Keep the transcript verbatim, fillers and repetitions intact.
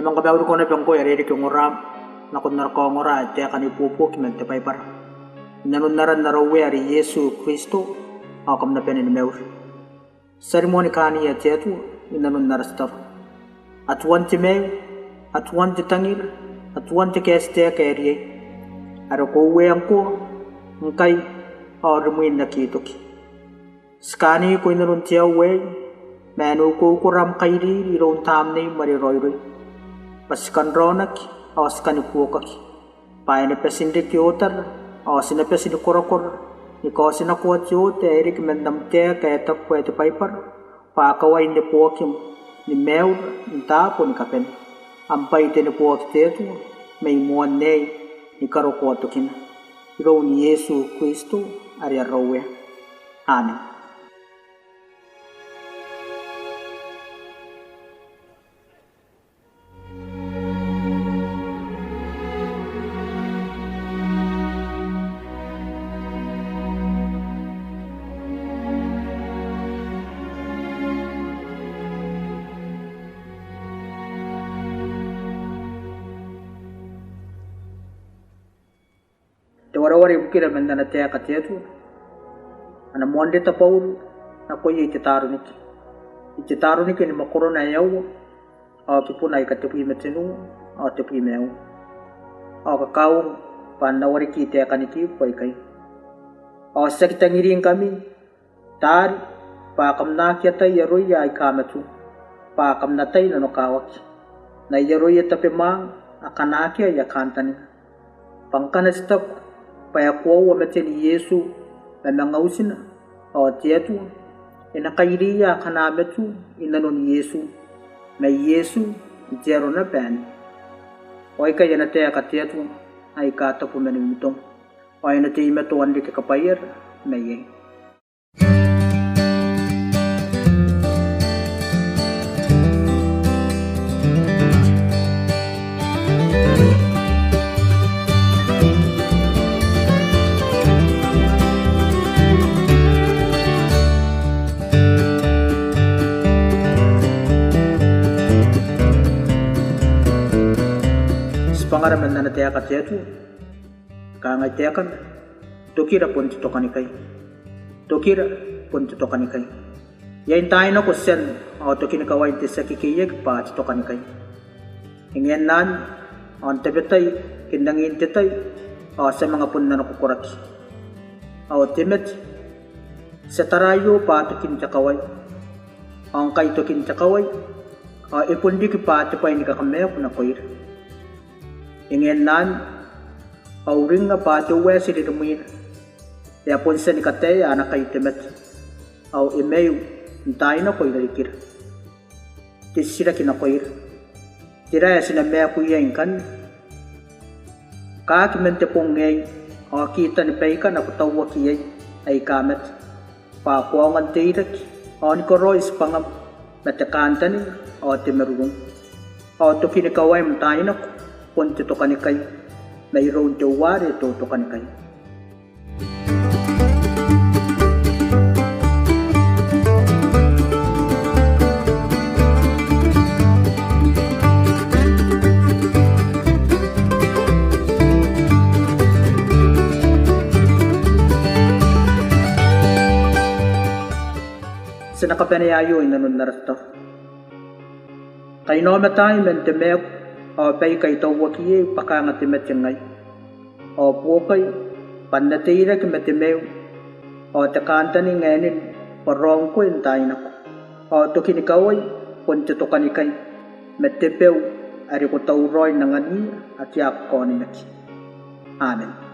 E manga kabauriko naba ngkoe are e reke ongoraam nakon ara kaongora ae Taeka ni Buobuoki man te Baibara. I nanon aran ara Uea are Iesu Kristo, ao kam na bane ni mauri. Ti a rimoa ni kaania te Atua i nanon ara tataro. Atuan te maiu, Atuan te tangira, Atuan te kaetitaeka ae riai, are ko uea ngkoa, ngkai, ao rimwin aki toki. Ti kaaniko i nanon te aoa aei, ma e na ukoukora am kairiri iroun Tamneim are raoiroi, bwa ti kan raonaki, ao ti kani buokaki, bwa e na bati n reke otara, ao ti na bati ni korakora, ni kaotinakoa te oota ae reke man am taeka ae taku ae te Baibara, bwa a kawai neboakim ni maiura n taabo ni kabane. Am bwai te neboaki te Atua, mai moan aei ni karokoa tokina. Iroun Iesu Kristo, are ara Uea. Amen. Te wareware ibukira man ana taeka te Atua. Ana moan reta Bauro nakoia I-Tetaronike. I-Tetaronike ni mwakorona ae aua, ao kibuna aika tebwi ma tenua, ao tebwi ma aua. Ao kakauongo bwa N na wareki taekanikibu aikai. Ao ti aki tangiringkami, taari, bwa kam na aki atai aroia aika matuu, bwa kam na tai nanokawaki, n ai aroia tabemwaang akana akea aia kantaninga. Bwa ngkana ti taku bwa e koaua maten Iesu ma manga utina, ao te Atua e na kairiia akana matuu i nanon Iesu, ma Iesu n te aro naba anne. Ao aikai ana taeka te Atua aika tabu ma ni mimitong, ao e na teimatoa n reke kabwaiara mai iai. Ti bwangara man ana taeka te Atua. Kangai taekana: Tokira bon te tokanikai. Tokira bon te tokanikai. Iai n taai nako tian ao tokin kawain te tia kekeiaki bwa te tokanikai. E ngae n anne, ao n tabetai, ke n angin te tai, ao ti a manga bon nanokokoraki. Ao te mate, ti a taraia bwa tokin te kawai. Ao ngkai tokin te kawai, ao e bon riki bwa te bwai ni kakamaaku nakoira. E ngae n anne, ao uringnga bwa te uaeti rimwina, e a bon tia ni kataea ana kai te mate, ao e maiu n taai nako irarikira. Te titiraki nakoira: Tera ae ti na maaku iai ngkanne? Kaaki man te bong aei, ao kitani baikana ko tauaki iai aika mate, bwa ko aonga n teirake ao ni karaoi tibwangam ma te kantaninga ao te marurung. Ao tokin kawaim n taai nako bon te tokanikai, mairoun teuare te tokanikai. Ti na kabanea aio i nanon ara tataro. Kainaomatai man te maaku, ao baika I tauaki iai bwa kanga te mate ngai. Ao buokai bwa N na teirake ma te maiu ao te kantaninga ae nene bwa raou ngkoe n taai nako. Ao tokin kawai bon te tokanikai, ma te bau are ko tauraoi n angania ake a kaonimaki. Amen.